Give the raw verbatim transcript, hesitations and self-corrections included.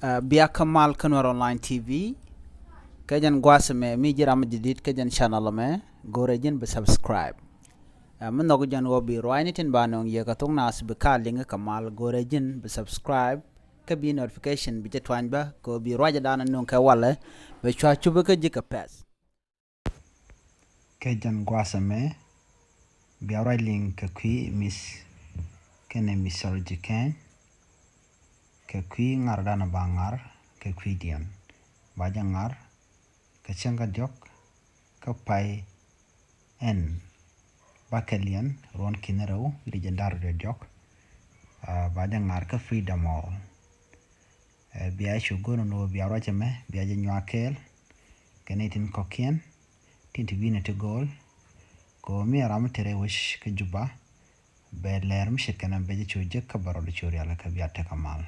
Bia kä mal kä Nuɛr Online T V. Kä jɛn gua̱a̱th ɛmɛ mi ji̱ ram mi jadid kä jɛn channel ɛmɛ, go̱rɛ ji̱n bi subscribe. Mi nhɔk jɛn ɣöö bi ruaacni tin ba nöŋ yɛ kɛ thok naath bi ka liŋ kä mal, go̱rɛ ji̱n bi subscribe kä bi notification bi jɛ tuany bä kɛ ɣöö bi ruacdan nöŋ kɛ walɛ bɛ cua cupä kä ji̱ kɛ pɛ̈th. Kä jɛn gua̱a̱th ɛmɛ bia ruac liŋ kɛ kui̱ miss kɛnɛ mythology kɛny, kɛ kui̱ ŋardan ba ŋar kɛ kui̱diɛn. Ba jɛ ŋar kɛ cäŋ kä diɔ̱k kä pay ɛn ba kɛ liɛn ruɔ̱n ki̱n rɛw ri jɛ da̱r diɔ̱k. Ba jɛ ŋar kä freedom hall. Bia cu go̱n ni ɣöö bia ruac ɛmɛ bia jɛ nyuak kɛɛl kɛ ni tin kɔ̱kiɛn tin ti wi̱nɛ ti go̱o̱l. Kɛ ɣöö mi ram mi te rɛy wec kä Juba bɛ lɛr mi ce̱tkɛ nɛ bɛ jɛ cu jek kä bɛ rɔɔdɛ cu rial kɛ bia tek a mal.